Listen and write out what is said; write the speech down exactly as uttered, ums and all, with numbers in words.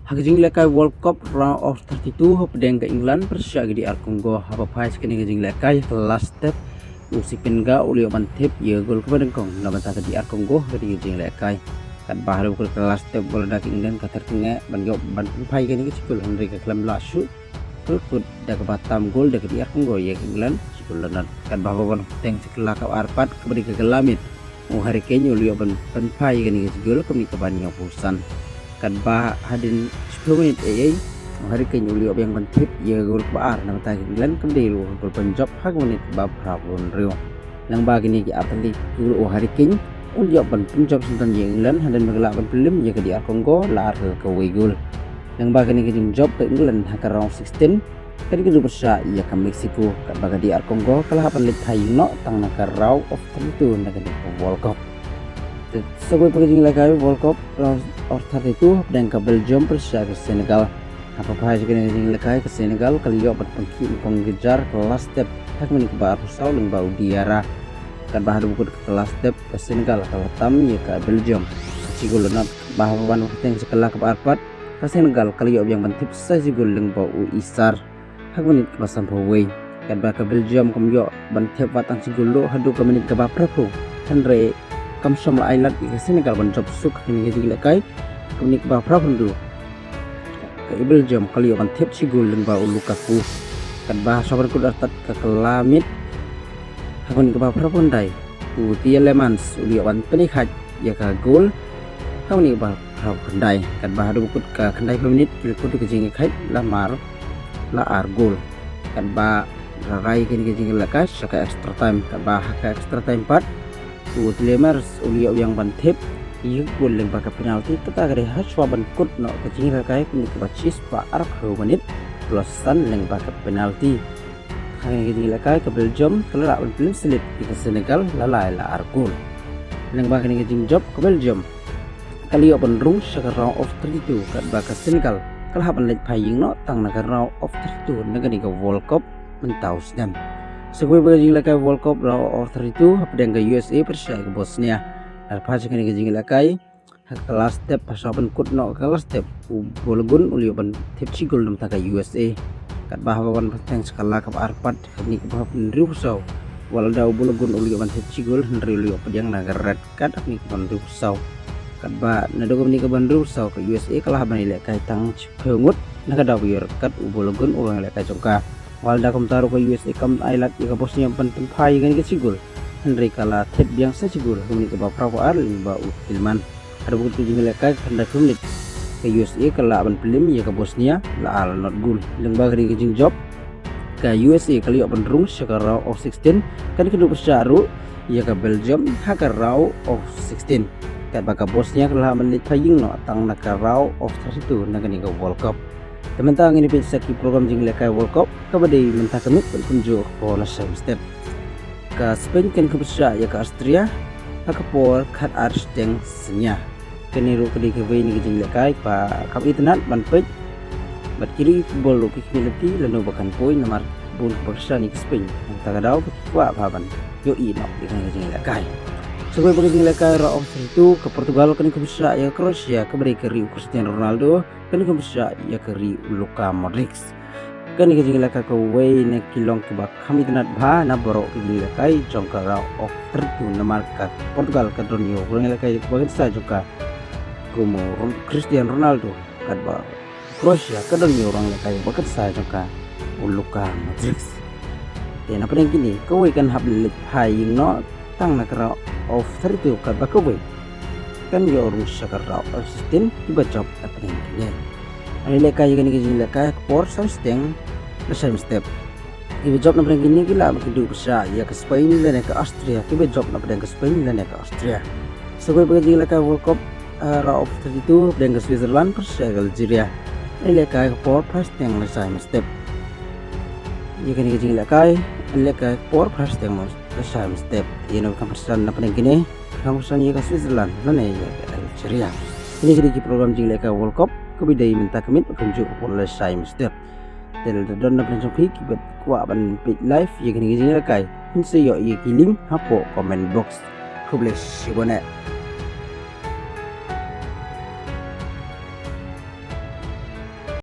Ha ka jingïalehkai World Cup Round of thirty-two hapdeng ka England pyrshah ka D R Congo, haba phai sha kane ka jingïalehkai ha ka last step, u Sipinga u la ïoh ban thep ïa ka gol kaba nyngkong na ka bynta ka D R Congo ha kane ka jingïalehkai. Katba haduh ka last step, ba la da ka England ka tyrngeh ban ïoh ban pynphai ïa kane ka jingïalehkai, hynrei ka khlem lah shuh. Ka la kut da kaba tam gol da ka D R Congo ïa ka England, shi gol la nod. Katba haba wan pyrshang sha ka kylla kaba ar pat, kaba dei ka kylla miet, u Harry Kane u la ïoh ban pynphai ïa kane ka jingïalehkai, ka mih kaba nyngkong phew san. Katba hadien shiphew minit ei ei, u Harry Kane u la ïoh biang ban thep ïa ka gol kaba ar na ka bynta ka England, kaba dei ruh ka gol ban jop ha ka minit kaba phra phew hynriew. Lyngba kine ki artylli ki gol, u Harry Kane u la ïoh ban pynjop sngewthuh ïa ka England hadien ba ka la lah ban pynlem ïa ka D R Congo la ar ka kawei gol. Lyngba kane ka jingjop ka England ha ka round sixteen, kan kynduh pyrshah ïa ka Mexico, katba ka D R Congo ka la hap ban leit phai ïing noh tang na ka round of thirty-two na kane ka World Cup. Te sa kawei pat ka jingïalehkai World Cup round of thirty-two hapdeng ka Belgium pyrshah ka Senegal. Haba phai sha kane ka jingïalehkai, ka Senegal ka la ïoh ban pynkhih nyngkong ka jar ha ka last step ha ka minit kaba arphew saw lyngba u Diarra. Katba haduh ba kut ka last step, ka Senegal ka la tam ïa ka Belgium shi gol la nod. Katba haba wan pyrshang sha ka kylla kaba ar pat, ka Senegal ka la ïoh biang ban thep sa shi gol lyngba u Issar ha ka minit kaba sanphew wei. Katba ka Belgium kam ïoh ban thep wat tang shi gol ruh haduh ka minit kaba phra phew, hynrei kam shym la ai lad ïa ka Senegal ban jop suk ha kane ka jingïalehkai. Ka minit kaba phra phew hynriew, ka Belgium ka la ïoh ban thep shi gol lyngba u Lukaku. Katba shuwa ban kut artat ka kylla miet ha ka minit kaba phra phew khyndai, u Tielemans u la ïoh ban pynïakhaid ïa ka gol ha ka minit kaba phra phew khyndai. Katba haduh ba kut ka khyndai phew minit, ki la kut ka jingïakhaid la mar la ar gol. Katba la rai kane ka jingïalehkai sha ka extra time. Katba ha ka extra time pat, u Tielemans u la ïoh biang ban thep ïa ka gol lyngba ka penalty, kata ka dei ha shuwa ban kut noh ka jingïalehkai ha ka minit kaba shispah arphew minit, plus san lyngba ka penalty. Ha kane ka jingïalehkai ka Belgium ka la lah ban pynlem slip ïa ka Senegal la lai la ar gol. Lyngba kane ka jingjop ka Belgium ka la ïoh ban rung sha ka round of thirty-two, katba ka Senegal ka la hap ban leit phai ïing noh tang na ka round of thirty-two na kane ka World Cup mynta u snem. Sa kawei pat ka jingïalehkai World Cup round of thirty-two hapdeng ka U S A pyrshah ka Bosnia. Haba phai sha kane ka jingïalehkai, ha ka last step, ha shuwa ban kut noh ka last step, u Balogun u la ïoh ban thep shi gol na ka bynta ka U S A. Katba haba wan pyrshang sha ka kylla kaba ar pat ha ka minit kaba hynriewphew saw, wat la da u Balogun u la ïoh ban thep shi gol, hynrei u la ïoh pdiang na ka red card ha ka minit kaba hynriewphew saw. Katba naduh ka minit kaba hynriewphew saw ka U S A ka la hap ban ïalehkai tang shiphew ngut na ka daw ba ïoh red card u Balogun, u rangïalehkai jong ka. Wat la da kumta ruh ka U S A kam ai lad ïa ka Bosnia ban pynphai ïa kane ka shi gol, hynrei ka la thep biang sa shi gol ha ka minit kaba phra phew ar lyngba u Tielemans. Haduh ba kut ka jingïalehkai ka khyndai phew minit, ka U S A ka la lah ban pynlem ïa ka Bosnia la ar la nod gol. Lyngba kane ka jingjop ka U S A ka la ïoh ban rung sha ka round of sixteen, kan kynduh pyrshah ruh ïa ka Belgium ha ka round of sixteen. Katba ka Bosnia ka la lah ban leit phai ïing noh tang na ka round of thirty-two na kane ka World Cup. Te mynta ngin ïa peit sa ki program jingïalehkai World Cup kaba dei mynta ka miet bad kumjuh ka por lashai mynstep. Ka Spain kan ïakhun pyrshah ïa ka Austria ha ka por khatar shiteng synñia. Kane ruh ka dei kawei na ki jingïalehkai ba kham itynnad ban peit, bad ki riew football ruh ki khmih lynti lano ba kan poi, namar bun kiba kyrshan ïa ka Spain. Nangta ka daw ba ki kwah bha ban ïohi noh ïa kane ka jingïalehkai. Sa kawei pat ka jingïalehkai round of thirty-two, ka Portugal kan ïakhun pyrshah ïa ka Croatia kaba dei ka ri u Cristiano Ronaldo, kan ïakhun pyrshah ïa ka ri u Luka Modric. Kane ka jingïalehkai kawei na ki long kiba kham itynnad bha na baroh ki jingïalehkai jong ka round of thirty-two, namar ka Portugal ka don ïa u rangïalehkai ba kynsai jong ka kum u Ron-, Cristiano Ronaldo, katba Croatia ka don ïa u rangïalehkai ba kynsai jong ka u Luka Modric. Te na pdeng kine kawei kan hap leit phai ïing noh tang na ka round of thirty-two, katba kawei kan ïoh rung sha ka round of sixteen, kiba jop na pdeng kine. Ngan ïalehkai ïa kane ka jingïalehkai ha ka por saw shiteng lashai mynstep. Kiba jop na pdeng kine ki lah ban kynduh pyrshah ïa ka Spain lane ka Austria, kiba jop na pdeng ka Spain lane ka Austria. Sa kawei pat ka jingïalehkai World Cup, ah, round of thirty-two, pdeng ka Switzerland pyrshah ïa ka Algeria. Ngan ïalehkai ha ka por phra shiteng lashai mynstep. Ïa kane ka jingïalehkai ngan ïalehkai ha ka por phra shiteng lashai mynstep. Ïa kine ki kam pyrshah na pdeng kine, ki kam pyrshah ïa ka Switzerland lane ïa ka Algeria. Kine ki dei ki program jingïalehkai World Cup kaba dei mynta ka miet bad kumjuh ka por lashai mynstep. Te lada don na pdeng jong phi kiba kwah ban peit live ïa kine ki jingïalehkai, phin sa ïoh ïa ki link hapoh comment box. Khublei shibun eh.